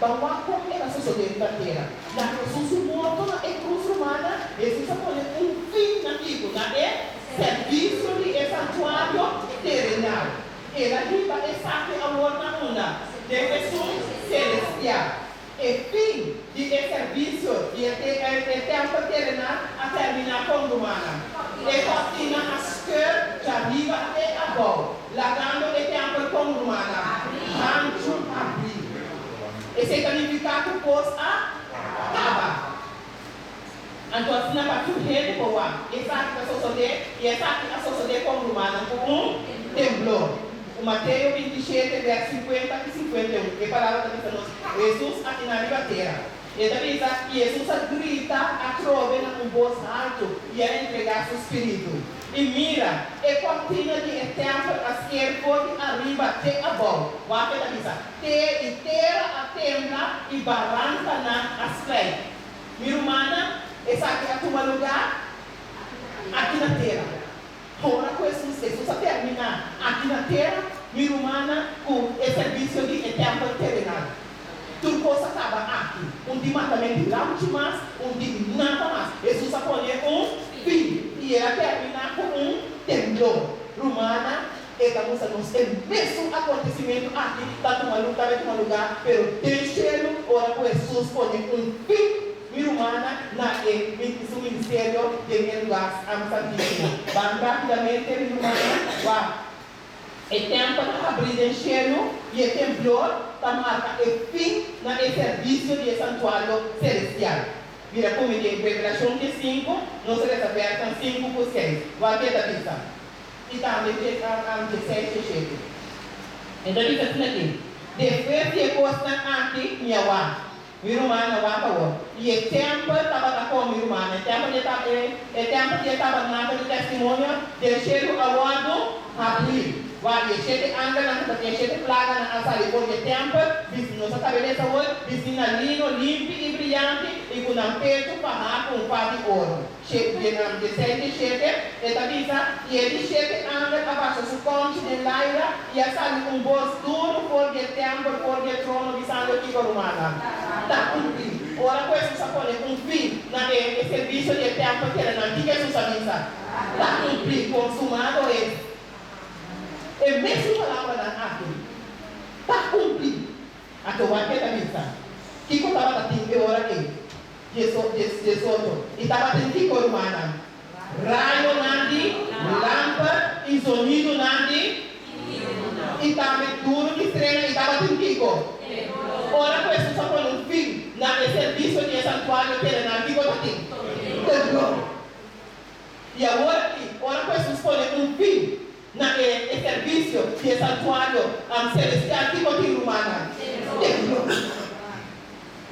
Ban wak kon el a sosodé riba tera. Na Hesus su morto na e krus, rumannan, Hesus a pone un fin na kiko? Na e servisio di e santuario terenal. El a hiba esaki awor na unda? Den esun selestial. E fin di e servisio di e tèmpel terenal a terminá kon, rumannan? E kòrtina a skeur djariba te abou, lagando e tèmpel kon, rumannan? Hanchu habrí. Esei ta nifiká ku kos a kaba. Anto asina pa tur hende por wak esaki ta sosodé, i esaki a sosodé kon, rumannan? Ku un temblor. Ku Mateo 27, vèrs 50 i 51, e palabra ta bisa nos, Hesus aki na riba tera. E ta bisa, i Hesus a grita atrobe na un bos haltu i a entregá su spiritu. I mira, e kòrtina di e tèmpel a sker for di ariba te abou. Wak e ta bisa, te i tera a tembla i barankanan a spleit. Mi rumannan, esaki a tuma lugá aki na tera. Ora ku Hesus Hesus a terminá aki na tera, mi rumannan, ku e servisio di e tèmpel terenal. Tur kos a kaba aki. Un di matamentu di lamchi mas, un di nada mas. Hesus a pone un fin i el a terminá ku un temblor. Rumannan, e ta mustra nos e mesun akontesimentu aki ta tuma ta bai tuma lugá, pero den shelu ora ku Hesus pone un fin, mi rumannan, na e su ministerio den e lugá santísimo. Ban rápidamente, mi rumannan, wak. E tèmpel a habrí den shelu i e temblor ta marka e fin na e servisio di e santuario selestial. Mira ku mi den Revelashon 15, nos resa vèrsnan 5 ku 6. Wak e ta bisa. I tambe 16 i 7. E ta bisa asina aki: Despues di e kosnan aki, mi a wak. Mi rumannan, wak awor. I e tèmpel tabata kon, mi rumannan? E tèmpel di e tabernakel di testimonio den shelu a wòrdu habrí. Wak, i e shete angelnan ku tatin e shete plaganan a sali for di e tèmpel, bisti, nos a kaba lesa awor, bistí na lino limpi i briante i ku nan pechu fahá ku un fa di oro. 16 i 7, e ta bisa, i e di shete angel a basha su kònchi den laira i a sali un bos duru for di e tèmpel, for di e trono, bisando kiko, rumannan? Ta kumplí. Ora ku Hesus a pone un fin na e servisio di e tèmpel terenal, kiko Hesus a bisa? Ta kumplí, consumado es. E mesun palabranan aki, ta kumplí. Anto wak e ta bisa. Kiko tabatin e ora ei? 18. I tabatin kiko, rumannan? Rayonan di lamper i zonidonan di i tambe duru di strena i tabatin kiko? Ora ku Hesus a pone un fin na e servisio di e santuario terenal, kiko tatin? Temblor. I awor aki, ora ku Hesus pone un fin na e servisio di e santuario selestial, kiko tin, rumannan? Temblor.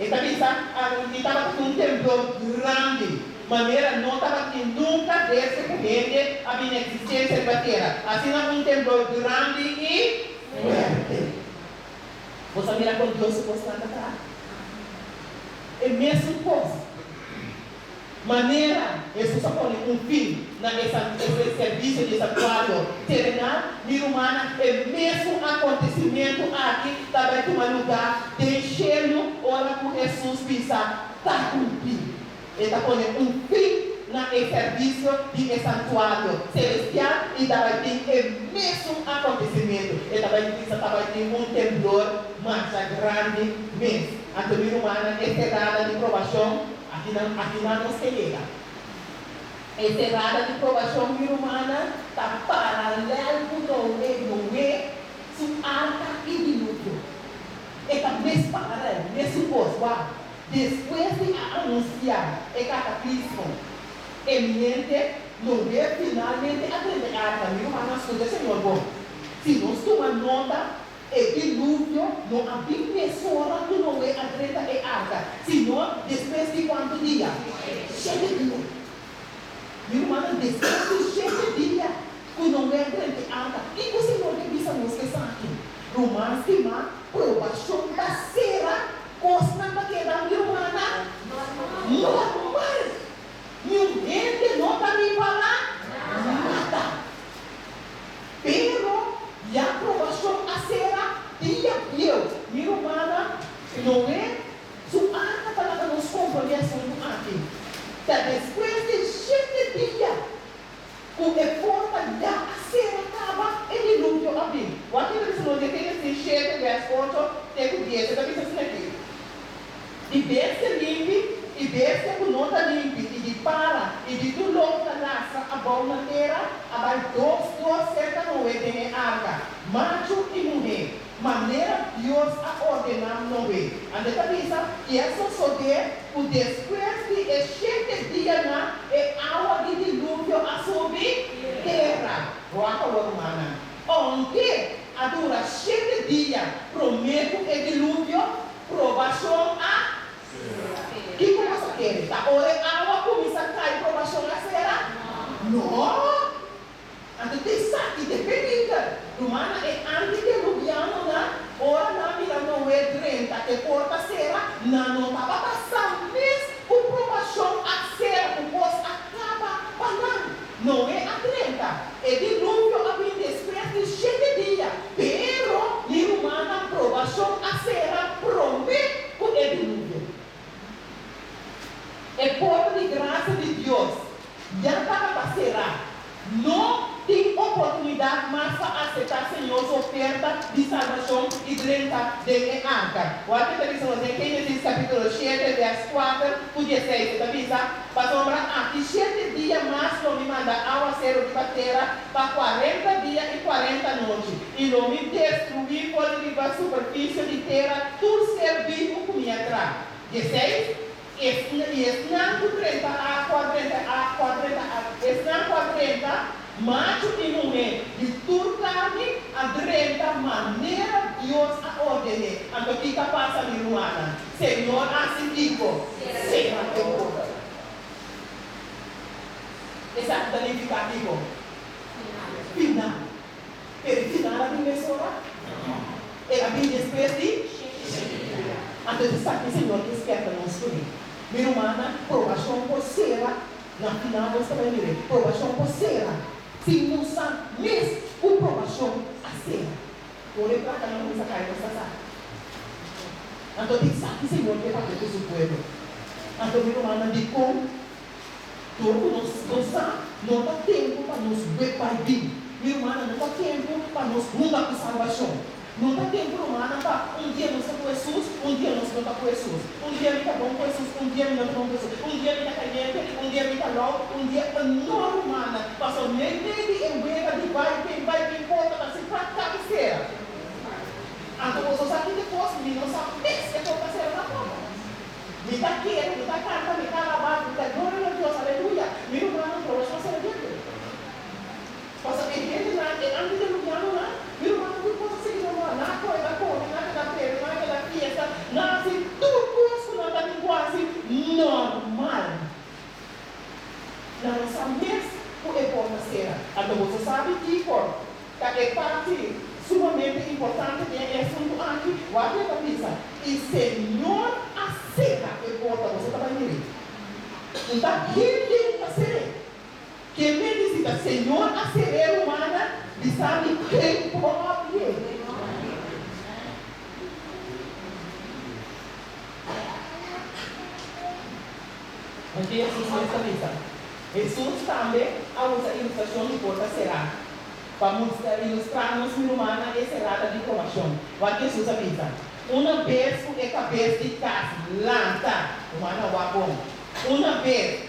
E ta bisa, i tabatin un temblor grandi, manera no tabatin nunka desde ku hende a bini eksistensia riba tera. Asina un temblor grandi i fuerte. Bo a mira kon Dios su kosnan ta traha? E mesun kos. Manera Hesus a pone un fin na e servisio di e santuario terenal, mi rumannan, e mesun akontesimentu aki ta bai tuma lugá den shelu ora ku Hesus bisa, Ta kumplí. E ta pone un fin na e servisio di e santuario selestial i ta bai tin e mesun akontesimentu. E ta bai bisa ta bai tin un temblor masha grandi mes. Anto, mi rumannan, e serada di probashon akinan nos ke yega. E serada di probashon, mi rumannan, ta paralel ku Noe, Noe su arka i diluvio. E ta mes paralel, mesun kos. Wak, despues di a anunsiá e kataklismo eminente, Noe finalmente a drenta e arka. Mi rumannan, skucha Señor bon. Si nos tuma nota, e diluvio no a bin mesora ku Noe a drenta e arka, sino despues di kuantu dia? 7 dia. Mi rumannan, despues di 7 dia ku Noe a drenta e arka, kiko Señor ke bisa nos ku esaki? Ruman stimá, probashon ta sera, kosnan ta keda, mi rumannan, normal. Niun hende no ta ripará nada. Pero ya probashon a sera dia bieu. Mi rumannan, Noe su arka ta laga nos komprondé asuntu aki. Ta despues di shete dia ku e porta ya a sera kaba, e diluvio a bin. Wak e ta bisa nos den Génesis shete vèrs ocho te ku dies. E ta bisa asina aki, Di bestia limpi i bestia ku no ta limpi, i di para i di tur loke ta lastra abou na tera, a bai dos dos serka Noe den e arka, machu i muhé, manera Dios a ordená Noe. Anto e ta bisa, I a sosodé ku despues di e shete dianan e awa di diluvio a subi tera. Wak awor, rumannan, ounke a dura shete dia promé ku e diluvio, Probashon a sera. Kiko nos a kere? Ta ora e awa kuminsá kai probashon a sera? No! Anto ta esaki ta e peliger. Rumannan, e antidiluvianonan, ora nan mira Noe drenta e porta sera, nan no tabata sa mes ku probashon a sera, ku kos a kaba pa nan. Noe a drenta. E diluvio a bin despues di shete dia, pero mi rumannan probashon a sera promé ku e diluvio. E porta di grasia di Dios ya tabata será. No tin oportunidat mas pa aseptá Señor su oferta di salbashon i drenta den e arka. Wak e ta bisa nos den Génesis kapítulo shete vèrs kuater ku dieseis. E ta bisa, Pasobra aki shete dia mas lo mi manda awaseru riba tera pa kuarenta dia i kuarenta nochi, i lo mi destruí for di riba superfisio di tera tur ser bibu ku mi a traha. Dieseis, I esnan ku drenta a ku a drenta a ku a drenta a esnan ku a drenta, machu i muhé, di tur karni, a drenta manera Dios a ordené. Anto kiko a pasa, mi rumannan? Señor a hasi kiko? Sera e porta. Esaki ta nifiká kiko? Final. Pero e final a bin mesora? El a bin despues di shete dia. Anto esaki Señor ke sperta nos kuné. Mi rumannan, probashon por sera, na final nos ta bai mir'é, probashon por sera si nos sa mes ku probashon a sera. Ora e plakanan kuminsá kai nos ta sa. Anto esaki Señor ke papia ku su pueblo. Anto mi rumannan, dikon Tur ku nos no sa, no ta tempu pa nos web bai bin. Mi rumannan, no ta tempu pa nos hunga ku salbashon. No ta tempu, rumannan, pa un dia nos ta ku Hesus, un dia nos no ta ku Hesus. Un dia mi ta bon ku Hesus, un dia mi no ta bon ku Hesus. Un dia mi ta kayente, un dia mi ta lou, un dia. No, rumannan, pasobra meimei di e wega di bai bin, bai bin porta ta si prat kabesera. Anto boso sa kiko kos, mi no sa mes e por ta sera tampoco. Mi ta kere, mi ta kanta, mi ta alabá, mi ta gloria na Dios, aleluya! Mi rumannan probashon a sera biente. Pasobra e hendenan, e antidiluvianonan, mi rumannan tur kos a sigui normal. Nan a kohe, nan a kome, nan a keda bebe, nan a keda fiesta, nan a hasi tur kos ku nan ta tin ku hasi normal. Nan no sa mes ku e porta sera. Anto boso sabi kiko ta e parti sumamente importante den e asuntu aki? Wak e ta bisa, I Señor a sera e porta. Boso ta bai mir'é. N ta hende ku ta ser'é. Ke mi di si ta Señor a ser'é, rumannan, bisa mi ken por habrié. Loke Hesus mes a bisa. Hesus tambe a usa ilustrashon di porta será pa mustra ilustrá nos mi rumannan e serada di probashon. Wak Hesus a bisa, Una bes ku e kabes di kas lanta, rumannan wak bon, una bes,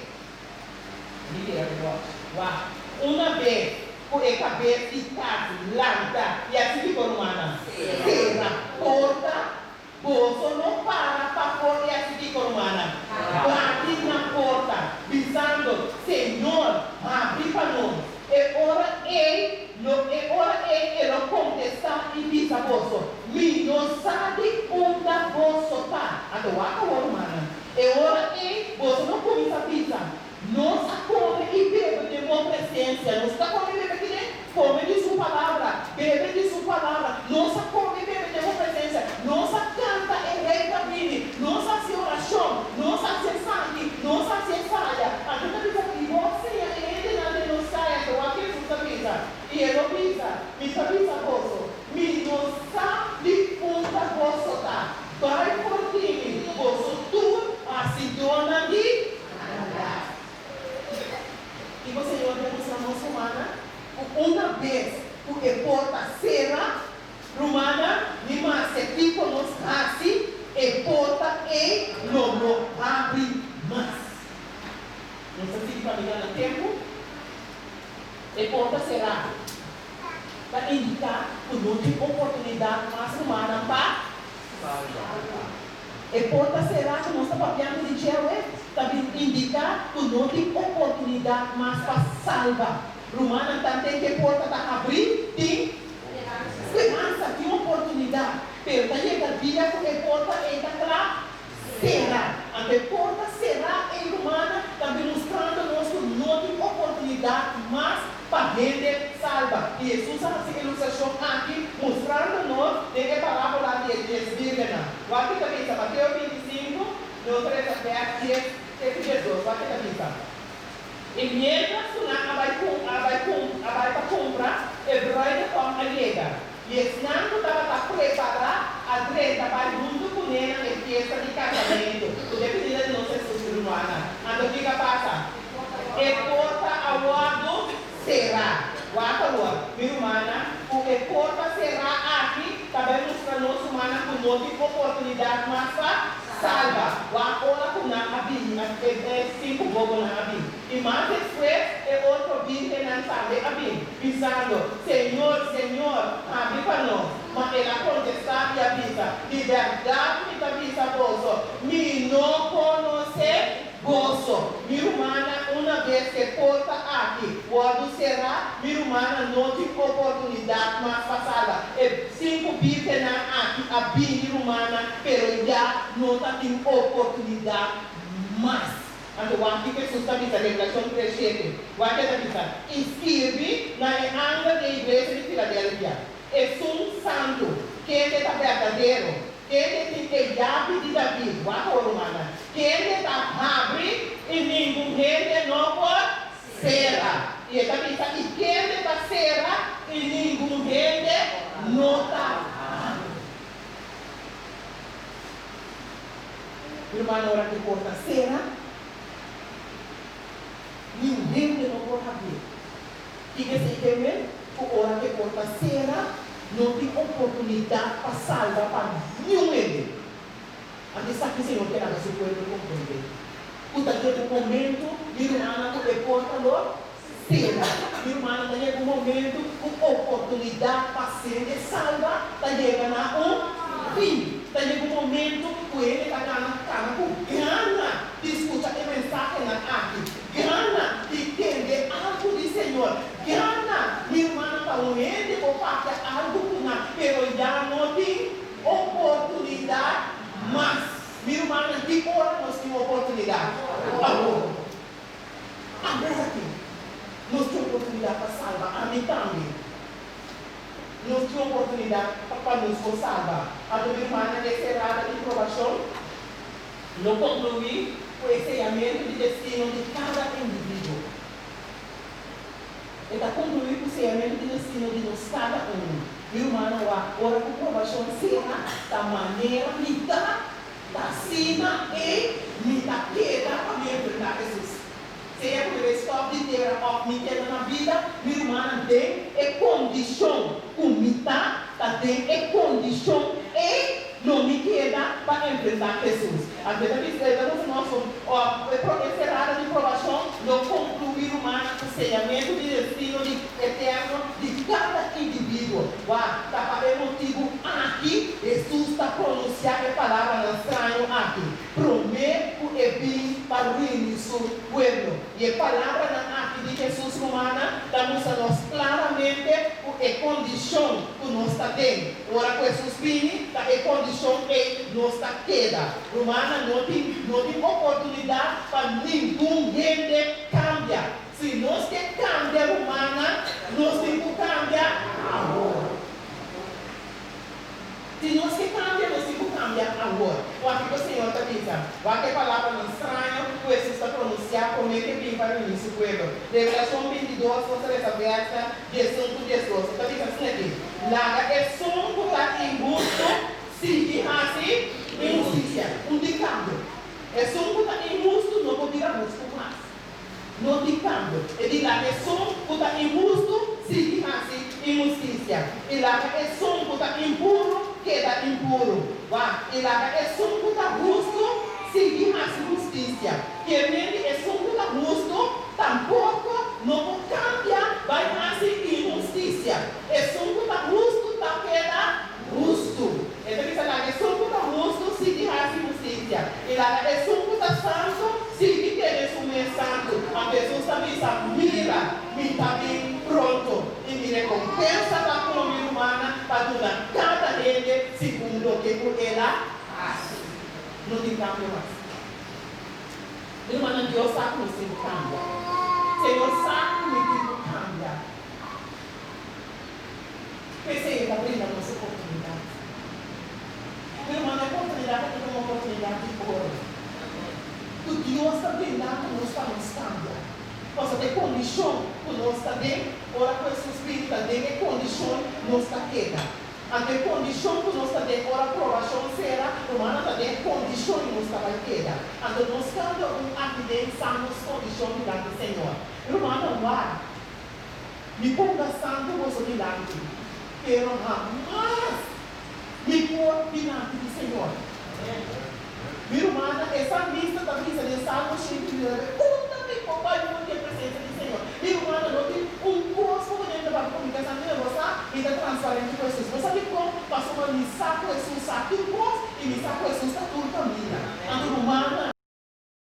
mi bira di wòch, wak, una bes ku e kabes di kas lanta i a sigui ku rumannan sera porta, Boso no para pafó i hasi kiko, rumannan? Bati na porta, bisando, Señor, habri pa nos. E ora ei lo e ora ei e lo kontestá i bisa boso, Mi no sa di unda boso ta. Anto wak awor, rumannan, e ora ei boso lo kuminsá bisa, Nos a kome i bebe den bo presensia. Nos ta kome i bebe kine? Kome di Su Palabra, bebe di Su Palabra. Nos a kome i bebe den bo presensia. Nos a kanta e Rei ta bini. Nos a hasi orashon. Nos a hasi esaki. Nos a hasi esaya. Anto ta bisa, I bo a siña e hendenan den nos kaya. Anto wak Hesus ta bisa, I e lo bisa, Mi ta bisa boso, Mi no sa di unda boso ta. Bai for. pa mi gana tempu. E porta será ta indiká ku no tin oportunidat mas rumannan pa salba. E porta será ku nos ta papiando di dje awe ta bin indiká ku no tin oportunidat mas pa salba. Rumannan, tanten ku e porta ta habrí, tin speransa, tin oportunidat. Pero ta yega dia ku e porta ei ta kla Sera. Anto e porta será ei rumannan ta bin mustrando nos ku no tin oportunidat mas pa hende salba. I Hesus a hasi ilustrashon aki mustrando nos den e parábola di e dies bírgennan. Wak ke ta bisa Mateo 25, nos ta resa bèrs dies te ku 12. Wak ke ta bisa, I miéntras ku nan a bai a bai a bai pa kumpra, e brùidegòm a yega. I esnan ku tabata prepará a drenta bai huntu kuné na e fiesta di kasamentu, ku ta e binida di nos Hesus i rumannan. Anto kiko a pasa? E porta a wòrdu será. Wak awor, mi rumannan, ku e porta será aki ta bai mustra nos rumannan ku no tin oportunidat mas pa salba. Wak ora ku nan a bini, e sinku bobonan a bini. I mas despues e otro bírgennan tambe a bin, bisando, Señor, Señor, habri pa nos. Ma el a kontestá i a bisa, Di bèrdat mi ta bisa boso, mi no konosé boso. Mi rumannan, una bes ku e porta aki wòrdu será, mi rumannan no tin oportunidat mas pa salba. E sinku bírgennan aki a bini, rumannan, pero ya no ta tin oportunidat mas. Anto wak ki Hesus ta bisa Revelashon tres shete. Wak e ta bisa, I skirbi na e angel di e iglesia di Filadelfia, Esun santu, kende ta berdadero, kende tin e yabi di David, wak awor rumannan, kende ta habri i ningun hende no por sera. I e ta bisa, I kende ta sera i ningun hende no ta habri. Ruman ora ku porta sera, niun hende no por habrié. Kiko esei ke men? Ku ora ku e porta sera, no tin oportunidat pa salba pa niun hende. Anto esaki Señor ke laga su pueblo komprendé, ku ta yega un momentu, mi rumannan, ku e porta lo sera. Mi rumannan, ta yega un momentu ku oportunidat pa ser salba ta yega na un fin. Ta yega un momento ku hende ta gana kana ku gana di skucha e mensahenan aki, gana di tende algu di Señor, gana, mi rumannan, pa un hende por papia algu ku nan, pero ya no tin oportunidat mas. Mi rumannan, ki ora nos tin oportunidat? Awor. Awor aki nos tin oportunidat pa salba. Ami tambe. Nos tin oportunidat pa pa nos por salba. Anto mi rumannan e serada di probashon lo konkluí ku e seyamentu di destino di kada individuo. E ta konkluí ku seyamentu di destino di nos kada unu. Mi rumannan wak ora ku probashon sera ta manera mi ta, ta asina ei mi ta keda pa mi enfrentá Hesus. Sea ku mi bai stòp di tera òf mi keda na bida, mi rumannan, den e kondishon ku mi ta, ta den e kondishon ei lo mi keda pa enfrentá Hesus. Anto e ta bisa, e ta bisa nos ku òf e e serada di probashon lo konkluí, rumannan, ku seyamentu di destino di eterno di kada individuo. Wak, ta pa e motibu aki Hesus ta pronunsiá e palabranan straño aki. Promé ku e bin pa reuni su pueblo. I e palabranan aki di Hesus, rumannan, ta mustra nos klaramente ku e kondishon ku nos ta den ora ku Hesus bini, ta e kondishon ei nos ta keda. Rumannan, no tin no tin oportunidat pa ningun hende kambia. Si nos ke kambia, rumannan, nos tin ku kambia awor. Si nos ke kambia, nos tin ku kambia awor. Wak kiko Señor ta bisa. Wak e palabranan straño ku Hesus ta pronunsiá promé ku e bin pa reuní su pueblo. Revelashon 22, nos ta lesa vèrsnan 11 ku 12. E ta bisa asina aki, Laga esun ku ta inhustu sigui hasi inhustisia. Un tin kambio. Esun ku ta inhustu no por bira hustu mas. No tin kambio. E di laga esun ku ta inhustu sigui hasi inhustisia, i laga esun ku ta impuru keda impuru. Wak, i laga esun ku ta hustu sigui hasi hustisia. Ke men di esun ku ta hustu ta Tampoko no por kambia bai hasi inhustisia. Esun ku ta hustu ta keda hustu. E ta bisa, Laga esun ku ta hustu sigui hasi hustisia, i laga esun ku ta santu sigui tene su mes santu. Anto Hesus ta bisa, Mira, mi ta bin pronto, i mi rekompensa ta ku mi, rumannan, pa duna kada hende segun loke ku el a hasi. No tin kambio mas. Mi rumannan, Dios sa ku nos tin ku kambia. Señor sa ku mi tin ku kambia. P'esei e ta brinda nos oportunidat. Mi rumannan, e oportunidat aki ta un oportunidat di oro ku Dios ta brindando nos pa nos kambia. Pasobra e kondishon ku nos ta den ora ku Hesus bini ta den e kondishon nos ta keda. Anto e kondishon ku nos ta den ora probashon sera, rumannan, ta den e kondishon nos ta bai keda. Anto nos kambia un aki den sa nos kondishon dilanti Señor. Rumannan, wak! Mi ponga santu boso dilanti, pero hamas mi por dilanti di Señor. Mi rumannan, e salmista ta bisa den Salmo 139.